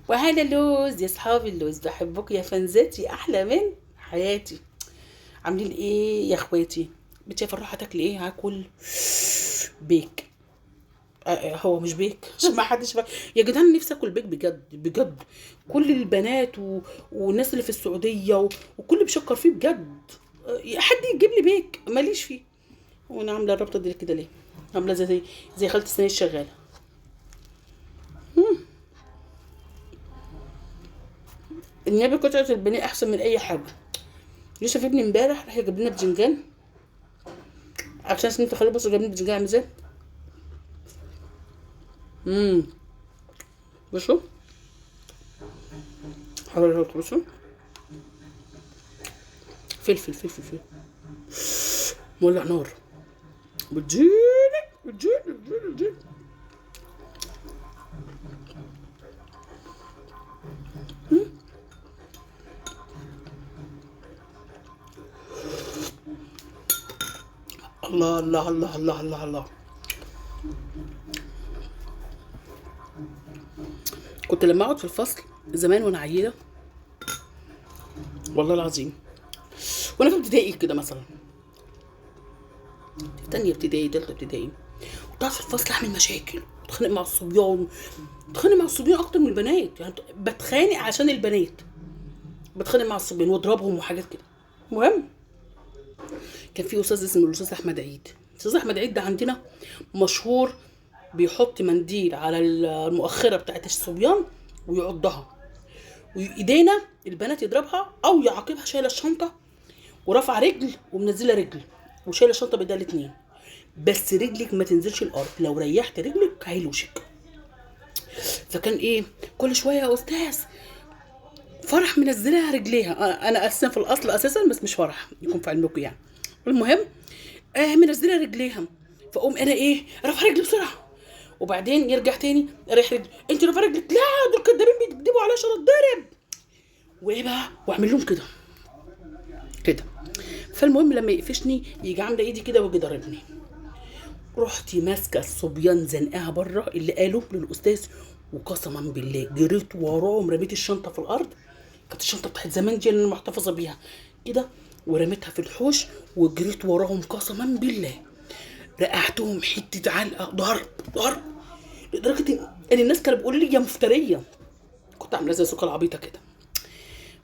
وهذا اللوز يا اصحابي، اللوز بحبكم يا فنزاتي، احلى من حياتي. عاملين ايه يا اخواتي؟ بنتي فرحه تاكلي ايه؟ هاكل بيك. هو مش بيك عشان ما حدش يا جدعان نفسي اكل بيك بجد بجد. كل البنات والناس اللي في السعودية وكل بيشكر فيه بجد. حد يجيب لي بيك، ماليش فيه. وانا عامله الربطه دي كده ليه؟ عامله زي خالتي السنة الشغاله. النبي قطعه البانيه احسن من اي حاجة. يوسف ابني امبارح راح يجيب لنا بتنجان عشان انتوا خلي بصوا جايبين بتنجان عامل ازاي. بصوا حضرتك، بصوا فلفل فلفل فلفل مولع نار، بتجيني بتجيني بتجيني بتجيني. الله الله الله الله الله الله. كنت لما اقعد في الفصل زمان وانا عيله والله العظيم، وانا في ابتدائي كده مثلا، تانية ابتدائي تالتة ابتدائي، كنت اقعد في الفصل اعمل مشاكل، اتخانق مع الصبيان، اتخانق مع الصبيان اكتر من البنات، يعني بتخانق عشان البنات، بتخانق مع الصبيان واضربهم وحاجات كده. المهم كان في استاذ اسمه الاستاذ احمد عيد. الاستاذ احمد عيد ده عندنا مشهور، بيحط منديل على المؤخرة بتاعت الصبيان ويعضها، وايدينا البنات يضربها او يعاقبها، شايله الشنطة ورافعه رجل ومنزلة رجل وشايله الشنطة بايديها الاتنين، بس رجلك ما تنزلش الارض، لو ريحت رجلك هيلوشك. فكان ايه كل شوية يا استاذ فرح منزلها رجليها، انا اساسا في الاصل اساسا بس مش فرح يكون في علمكم يعني. المهم منزلها رجليها، فاقوم انا ايه رافعه رجلي بسرعة، وبعدين يرجع تاني رايح رجلي، انت رافعه رجلك، لا دول كدابين بيكدبوا عليا عشان اتضرب وايه بقى، واعمل لهم كده كده. فالمهم لما يقفشني يجي عامله ايدي كده ويجي ضاربني. رحت ماسكه الصبيان زنقاها بره اللي قالوا للاستاذ، وقسما بالله جريت وراهم، رميت الشنطة في الارض، كانت الشنطة بتاعت زمان دي اللي انا محتفظة بيها كده، ورميتها في الحوش وجريت وراهم قسما بالله، رقعتهم حتة علقه ضرب ضرب، لدرجة ان الناس كانوا بيقولوا لي يا مفتريه، كنت عامله زي سوق العبيطه كده.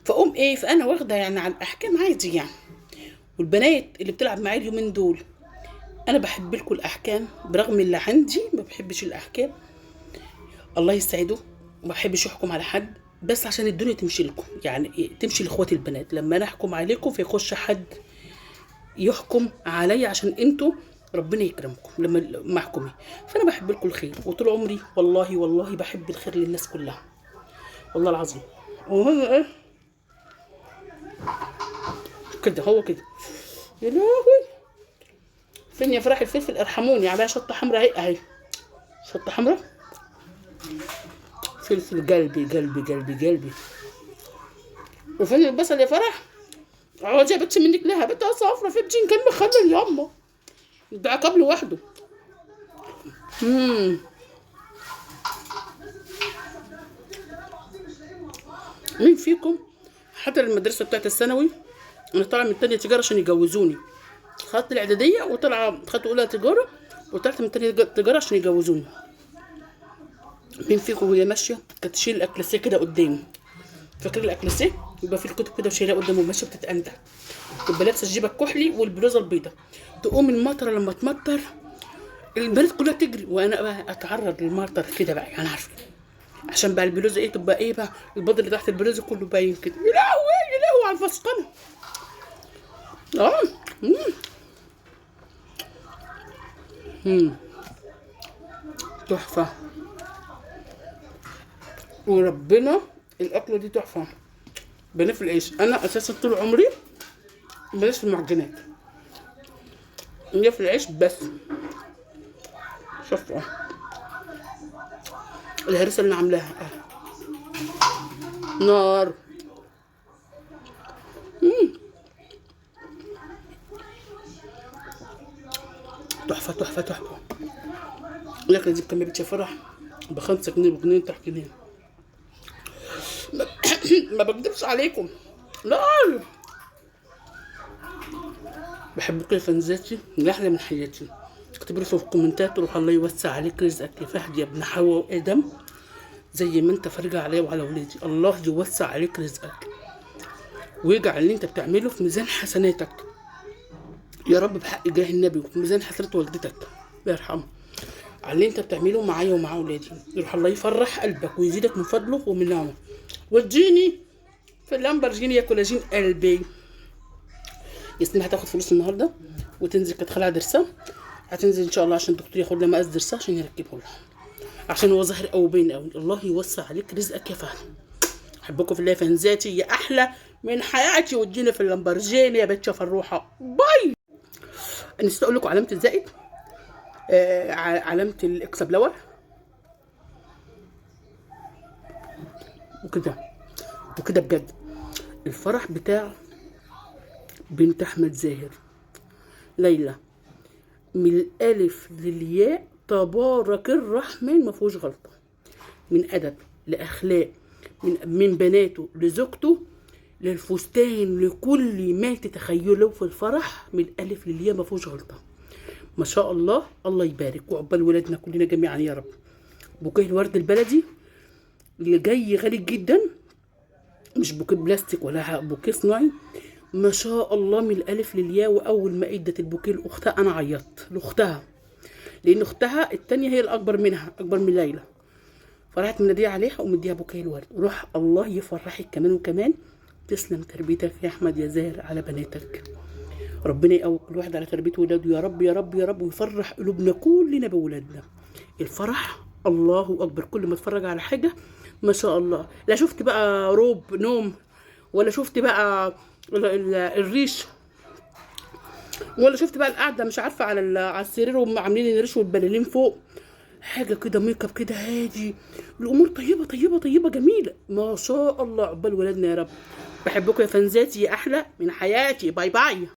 فاقوم ايه، فانا واخده يعني على الاحكام عادي يعني. والبنات اللي بتلعب معايا اليومين دول، انا بحب لكم الاحكام برغم اللي عندي ما بحبش الاحكام، الله يسعده، وما بحبش احكم على حد، بس عشان الدنيا تمشي لكم، يعني إيه؟ تمشي لاخواتي البنات. لما انا احكم عليكم فيخش حد يحكم عليا عشان انتوا ربنا يكرمكم لما ما احكمي. فانا بحب لكم الخير، وطول عمري والله والله بحب الخير للناس كلها والله العظيم. وهو ايه كده، هو كده يا لهوي. فين يا فرح الفلفل؟ ارحموني، عليها شطه حمراء اهي، اهي شطه حمراء، فلفل قلبي قلبي قلبي قلبي. وفين البصل يا فرح؟ عاوزة يا بنتي منك لها بنت صفرا في بتنجان مخلل ياما، ده عقاب لوحده. مين فيكم حضر المدرسة بتاعت الثانوي؟ انا طالعه من تانية تجارة عشان يجوزوني، خدت الاعدادية وطالعه خدت اولى تجارة وطلعت من تانية تجارة عشان يجوزوني. مين فيكم وهي ماشية كانت تشيل الاكلاسيه كده قدامي؟ فاكره الاكلاسيه؟ يبقى في الكتب كده وشايلها قدامه وماشية بتتأندع، تبقى لابسه الجيبه الكحلي والبلوزه البيضاء، تقوم المطره لما تمطر البنات كلها تجري، وانا بقى اتعرض للمطر كده بقى، يعني عارفه عشان بقى البلوزة ايه تبقى ايه بقى، البدل اللي تحت البلوزة كله باين كده. يا لهوي يا لهوي على الفسقنه. تحفة وربنا الاكلة دي تحفة. بنات في العيش، انا اساسا طول عمري ماليش في المعجنات، ليا في العيش بس. شوفوا الهرسه اللي انا عاملاها نار. تحفة تحفة تحفة. الاكلة دي بكام يا بنت يا فرح؟ ب5 جنيه، بجنيه تحت جنيه. ما بكدبش عليكم. لا بحبكم يا فنزاتي، من احلى من حياتي. اكتبوا لي في الكومنتات، روح الله يوسع عليك رزقك يا فهد يا ابن حواء وادم، زي ما انت فارجع عليا وعلى ولادي. الله يوسع عليك رزقك ويجعل اللي انت بتعمله في ميزان حسناتك يا رب، بحق جاه النبي، وفي ميزان حسنات والدتك الله يرحمها، على اللي انت بتعمله معايا ومع ولادي. يروح الله يفرح قلبك ويزيدك من فضله ومن نعمه، واديني في اللامبرجيني يا كولاجين قلبي. ياسمين هتاخد فلوس النهارده وتنزل، كانت خلع ضرسها، هتنزل ان شاء الله عشان الدكتور ياخد لها مقاس ضرسها عشان يركبه لها، عشان هو ظاهر قوي باين قوي. الله يوسع عليك رزقك يا فهد. احبكم في الله يا فنزاتي، يا احلى من حياتي، واديني في اللامبرجيني يا بنت فروحه. bye. نسيت اقول لكم علامة الزائد، علامة ال explore وكده وكده. بجد الفرح بتاع بنت احمد زاهر ليلى من الالف للياء تبارك الرحمن، ما فيهوش غلطه، من ادب لاخلاق، من بناته لزوجته للفستان، لكل ما تتخيله في الفرح من الالف للياء ما فيهوش غلطه. ما شاء الله، الله يبارك، وعقبال ولادنا كلنا جميعا يا رب. بوكيه الورد البلدي اللي جاي غالي جدا، مش بوكيه بلاستيك ولا بوكيه صناعي، ما شاء الله من الالف للياء. واول ما ادت البوكيه لاختها انا عيطت لاختها، لان اختها التانية هي الاكبر منها، اكبر من ليلى، فراحت مناديه عليها ومديها بوكيه الورد. روح الله يفرحك كمان وكمان. تسلم تربيتك يا احمد يا زاهر على بناتك، ربنا يقوي كل واحد على تربيه ولاده يا رب يا رب يا رب، ويفرح قلوبنا كلنا بولادنا. الفرح الله اكبر، كل ما اتفرج على حاجة ما شاء الله. لا شفت بقى روب نوم، ولا شفت بقى الريش، ولا شفت بقى القعدة مش عارفه على السرير وهم عاملين الريش والبلالين فوق، حاجة كده make up كده هادي، الامور طيبة طيبة طيبة جميلة ما شاء الله. عقبال ولادنا يا رب. بحبكم يا فنزاتي، يا احلى من حياتي. bye bye.